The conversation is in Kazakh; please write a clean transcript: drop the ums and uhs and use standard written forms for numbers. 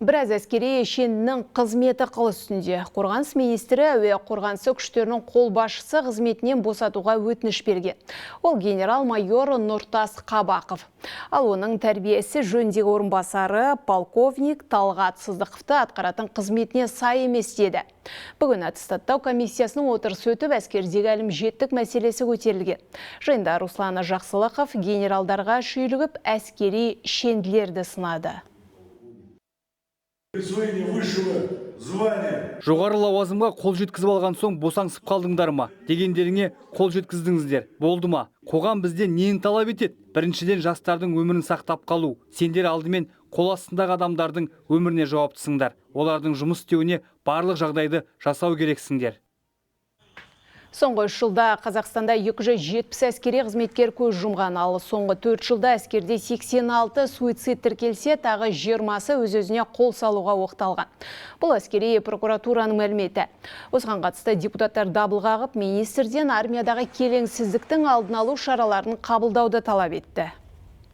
Біраз әскери шеннің қызметі қыл үстінде. Қорғаныс министрі әуе қорғанысы күштерінің қолбасшысы қызметінен босатуға өтініш берген. Ол генерал-майор Нұртас Қабақов. Ал оның тәрбие ісі жөніндегі орынбасары полковник Талғат Сыздықовты атқаратын қызметіне сай емес деді. Бүгін аттестаттау комиссиясының отырысы өтіп, әскердегі әлімжеттік мәселесі көтерілген. Жиында Руслан Жақсылықов генералдарға шүйлігіп, әскери шенділерді сынады. Присвоение высшего звания. Жоғары лауазымға қол жеткізіп алған соң босаңсып қалдыңдар ма? Дегендеріңе қол жеткіздіңіздер. Болды ма? Қоғам бізден нені талап етеді? Біріншіден, жастардың өмірін сақтап қалу. Сендер алдымен қол астындағы адамдардың өміріне жауаптысыңдар. Олардың жұмыс істеуіне барлық жағдайды жасау керексіңдер. Соңғы 3 жылда Қазақстанда 270 әскери қызметкер көз жұмған, ал соңғы 4 жылда әскерде 86 суицид тіркелсе, тағы 20-сы өз-өзіне қол салуға оқталған. Бұл әскери прокуратураның мәліметі. Осыған қатысты депутаттар дабыл қағып, министрден армиядағы келеңсіздіктің алдын алу шараларын қабылдауды талап етті.